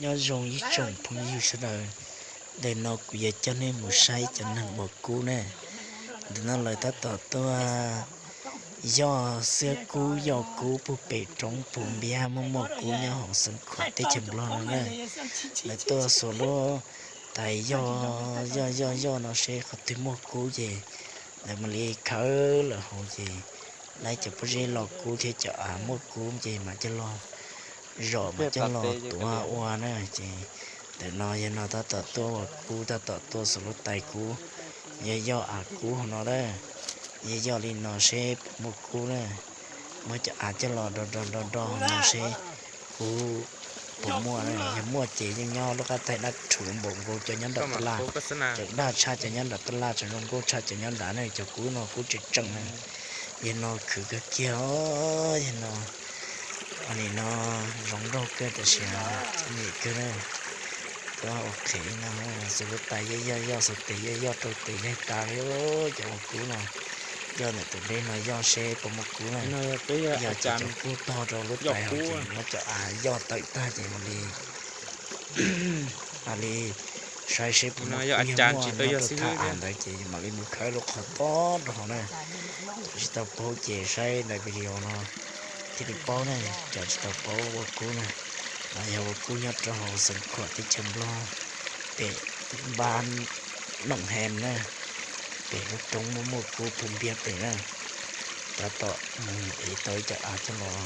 Nyob zoo ib tsoom phooj ywg sawv daws, ntawm no kuv yuav coj nej mus saib cov neeg ua kub ne. Ntawm no lawv tab tom tuaj yoj xwab kub yoj kub puag pem roob puag npiab muaj muaj kub nyob hauv Xeev Khuam teb chaws Nplog no na. Lawv tuaj xuas lub tais yoj yoj yoj yoj no seb qhov twg muaj kub ces lawv mam li khawb lawm hauv ces laib cov pob zeb los kub thiab cov av muaj kub ces mam coj los zom mam coj los tuav ua na. Ces ntawm no yog no tab tom tuaj ua kub tab tom tuaj xuas lub tais kub, yog yoj av kub hauv no na. Yog yoj li no seb puas muaj kub na, muab cov av coj los do do do do hauv no seb kub puas muaj na. Yog muaj ces yeej nyob lub qab tais dab rhuv npaum nkaus cov nyob nram tab laj, tseem daj tshaj cov nyob nram tab laj, tseem zoo nkauj tshaj cov nyob nrad na. Cov kub no kub tseem tseem na, yog no khwv kawg kiag os. Yog no, nim no zoo nraug kawg tab sis txom nyem kawg na. Tuaj ua qhev no, xuas lub tais yoj yoj yoj, xuas tes yoj yoj rau tes yaig tas li. Cov ua kub no, yoj ntawm tus dej no yoj seb puas muaj kub na. Yog ces cov kub tog rau lub tais hauv ces muab cov av yoj tawm tag ces mam li mam li saib seb puas muaj kub. Yog muaj nyob rau thaj av ntawd ces mam li mus khawb lub qhov tob rau hauv na. Cov tsis tau paub ces saib daim video no thiaj li paub na. Cov tsis tau paub ua kub na, no yog ua kub nyob rau hauv Xeev Khuam teb chaws Nplog, pem npab Noom Hem na, pem lub roob muaj muaj kub puag npiab pem na. Tab tom mus ev tau ib cov av coj los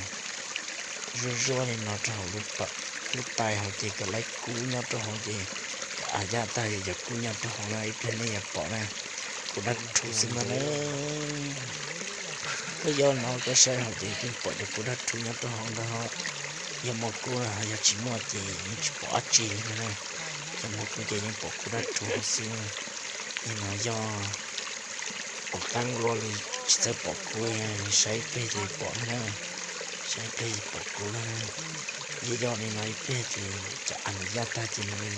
zuaj zuaj li no rau hauv lub tais hauv ces kom laib kub nyob rau hauv ces cov av yaj tag ces cov kub nyob rau hauv na. Ib pliag nej yuav pom na, kub dab rhuv xwb ntag na. Koj yoj no koj saib hauv ces yeej pom cov kub dab rhuv nyob rau hauv ntag. Yog muaj kub na, yog tsis muaj ces yeej tsis pom dab tsi li na. Yog muaj kub ces yeej pom kub dab rhuv hauv xwb. Yog no yog pom qab nplua li tsis txawj pom kub, saib peg ces pom na, saib peg pom kub na. Yog yoj li no ib pliag ces cov av nws yaj tag ces mam li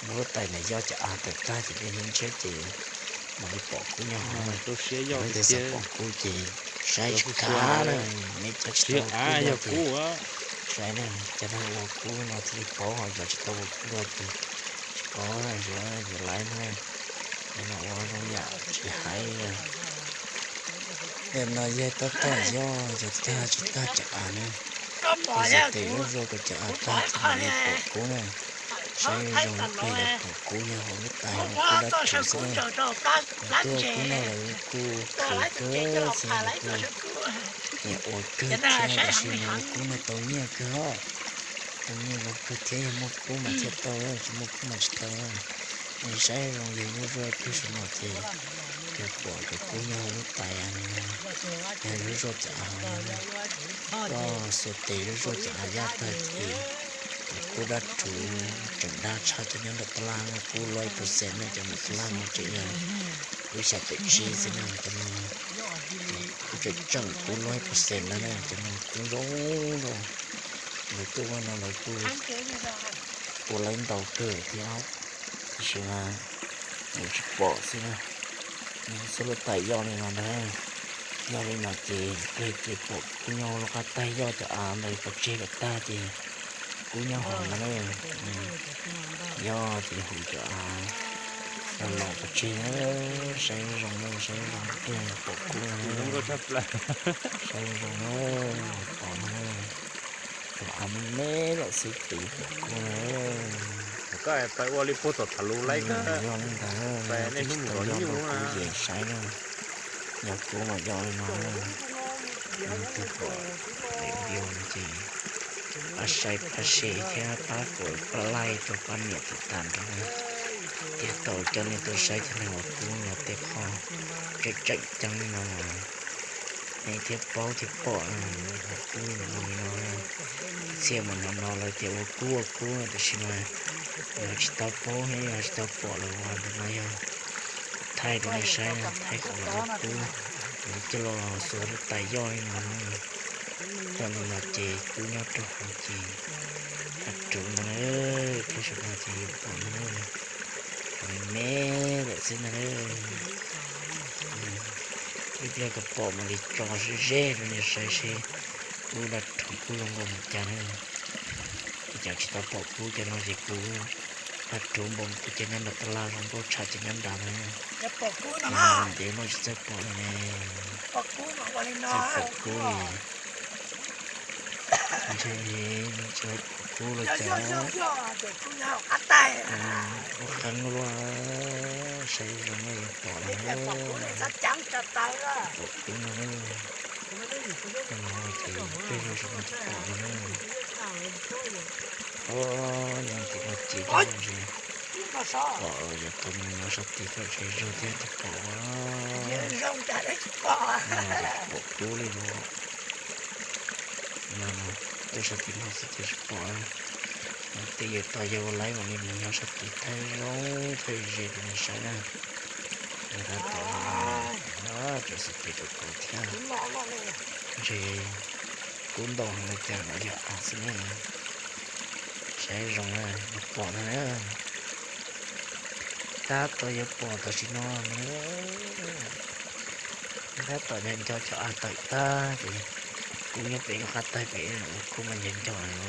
muab lub tais nws yoj cov av tawm tag ces peb ntshiab ces mam li pom kub nyob hauv. Leej twg xav pom kub ces saib tsis khav na, nej cov tsis tau kub yog ces saib na, cov neeg ua kub no thiaj li paub, ho cov tsis tau ua kub ces tsis paub, yuav yuav laib na. Nim no ua zoo yam tsis hais li. Nim no yog tab tom yoj, yog tag tsis tag cov av na, yog tes zuj zus kom cov av tag ces mam li pom kub na. Saib zoo ib pliag yuav pom kub nyob hauv lub tais no, kub dab rhuv xwb na. Lawv tuaj kub no lawv kuj khwv kawg xwb, kuj nyiam ua kawg thiab, tab sis mas ua kub no tau nyiaj kawg os. Tau nyiaj zoo kawg thiab, yog muaj kub mas thiaj tau, tsis muaj kub mas tsis tau. Nej saib zoo yog zuj zuaj ib pliag saum no ces yuav pom cov kub nyob hauv lub tais no, yog zuj zuaj cov av no. Koj xuas tes zuj zuaj cov av yaj tag ces cov kub dab rhuv tseem daj tshaj cov nyob nram tab laj, kub loj ib percent na, cov nram tab laj no tseem yog kub xya caum tsib xwb na, cov no kub tseem tseem kub loj ib percent na, cov no kub zoo zoo. Lawv tuaj ua no lawv kuj ua laib ntau kawg thiab, tab sis mas lawv tsis pom xwb na. Xuas lub tais yoj li no ntag, yoj li no ces pliag ces pom kub nyob lub qab tais, yoj cov av ntawd pov tseg kom tag ces kub nyob hauv ntag na. Yoj ces hu cov av los pov tseg na. Saib zoo na, saib zoo ib pliag pom kub na. Saib zoo na, pom na. Cov av me me lawm xwb ces pom kub na. Yog li ntawd, yog tsis tau yoj los kub ces saib na. Yog kub mas yoj li no na. Leej twg pom daim video no ces pab saib pab share thiab pab kom pab like rau pab niam tus tas nrog na, thiaj tau coj nej tuaj saib cov neeg ua kub no tej qho tseem tseem ceeb no mas nej thiaj paub thiaj pom na. Ua kub no li no, txhia mas hnov hnov lawv tias ua kub ua kub no, tab sis mas yog tsis tau paub thiab yog tsis tau pom lawm uas ntawm no yog thaij rau nej saib, thaij qhov lawv ua kub, lawv coj los xuas lub tais yoj li no na. Yoj li no ces kub nyob rau hauv ces dab rhuv ntag na, thiab saum no ces yuav pom ntag na. Cov me me lawm xwb ntag na. Ib pliag kom pom mam li tso ze ze rau nej saib seb kub dab rhuv kub zoo nkauj npaum cas na. Ces tsis tau pom kub ces no ces kub, paj rub npoo kub ces nyob nram tab laj zoo nkauj tshaj ces nyob nrad na. Ntev no tsis txawj pom li ne. Txawj pom kub li. Ntshe tsis pom kub los cas. Ua qeeb luaj, saib zoo yuav pom no. Pom kub no, no ces peb zaug saum no tsis pom no na. Os, nyob tim no ces ntshe pom, yog tau mus nyob sab tid txog tsaus zaug thiab thiaj pom. No ces pom kub li los. No, tuaj sab tim no xwb ces tsis pom. Tej yawg tau yawg ua laib mam li mus nyob sab tid thawj zaug thawj ze rau nej saib na. Tab tom zoo, tseem xub pem rau tod thiab. Ntshe kub ntau heev li cas no yog av xwb na. Saib zoo na, yuav pom no na. Tab tom yuav pom tam sim no na. Tab tom nco nco cov av tawm tag ces kub nyob pem lub qab taig pem, kub mas nco nco no.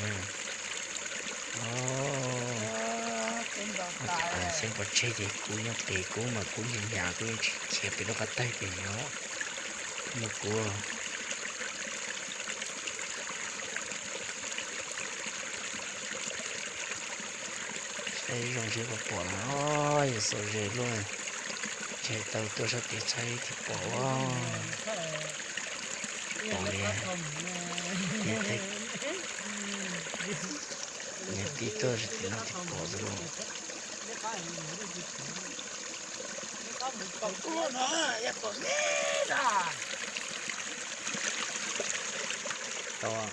Cov av xyoob pov tseg ces kub nyob pem, kub mas kub hnyav hnyav, kub yeej tsis khiav pem lub qab taig pem os. Muaj kub. Saib zoo seb puas pom no. Yog xaus ze luaj, ntshe tau tuaj sab tid txhais thiaj pom. Pom li, nws tib tuaj sab tim no thiaj pom xwb los. Tau.